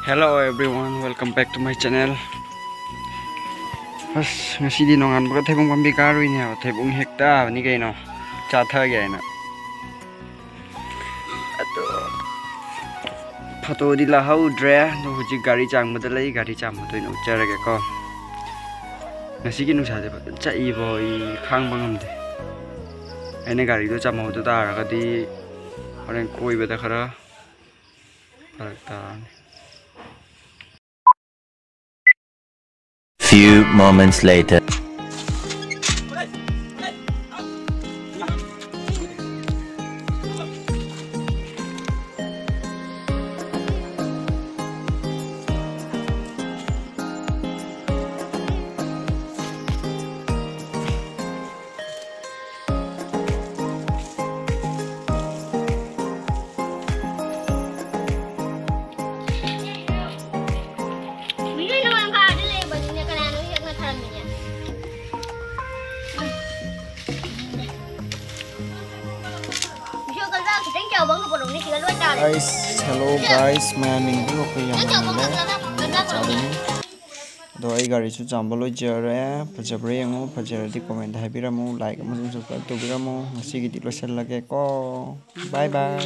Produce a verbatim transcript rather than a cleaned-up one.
Hello everyone, welcome back to my channel. ꯑꯁ, ꯉꯁꯤꯗꯤ ꯅꯣꯡꯉꯥꯟꯕꯒ ꯊꯩꯕꯣꯡ ꯄꯥꯝꯕꯤ ꯀꯥꯔꯨꯏꯅꯦ ꯍꯥꯏꯕ, ꯊꯩꯕꯣꯡ ꯍꯦꯛꯇꯕꯅꯤ ꯀꯩꯅꯣ, ꯆꯥꯊꯒꯦ ꯍꯥꯏꯅ꯫ ꯑꯗꯣ ꯐꯣꯇꯣꯗꯤ ꯂꯧꯍꯧꯗ꯭ꯔꯦ, ꯑꯗꯣ ꯍꯧꯖꯤꯛ ꯒꯥꯔꯤ ꯆꯥꯝꯕꯗ ꯂꯩ, ꯒꯥꯔꯤ ꯆꯥꯝꯕꯗ ꯑꯣꯏꯅ ꯎꯠꯆꯔꯒꯦꯀꯣ꯫ ꯉꯁꯤꯒꯤ ꯅꯨꯡꯁꯥꯁꯦ ꯐꯖꯅ ꯆꯥꯛꯏꯕꯣ, ꯑꯩ ꯈꯥꯡꯕ ꯉꯝꯗꯦ꯫ ꯑꯩꯅ ꯒꯥꯔꯤꯗꯣ ꯆꯥꯝꯍꯧꯗ ꯇꯥꯔꯒꯗꯤ ꯍꯣꯔꯦꯟ ꯀꯣꯏꯕꯗ ꯈꯔ ꯐꯔꯛ ꯇꯥꯔꯅꯤ꯫ Few moments later. Guys, hello guys, ꯃꯌꯥꯝ ꯌꯦꯡꯕꯤꯌꯨ, ꯑꯩꯈꯣꯏ ꯌꯥꯝ ꯃꯥꯟꯅꯔꯦ꯫ ꯆꯥꯗꯣꯏꯅꯤ꯫ ꯑꯗꯣ ꯑꯩ ꯒꯥꯔꯤꯁꯨ ꯆꯥꯝꯕ ꯂꯣꯏꯖꯔꯦ꯫ ꯐꯖꯕ꯭ꯔꯥ ꯌꯦꯡꯉꯨ, ꯐꯖꯔꯗꯤ comment ꯍꯥꯏꯕꯤꯔꯝꯃꯨ, like ꯑꯃꯁꯨꯡ subscribe ꯇꯧꯕꯤꯔꯝꯃꯨ꯫ ꯉꯁꯤꯒꯤꯗꯤ ꯂꯣꯏꯁꯤꯜꯂꯒꯦꯀꯣ꯫ Bye bye꯫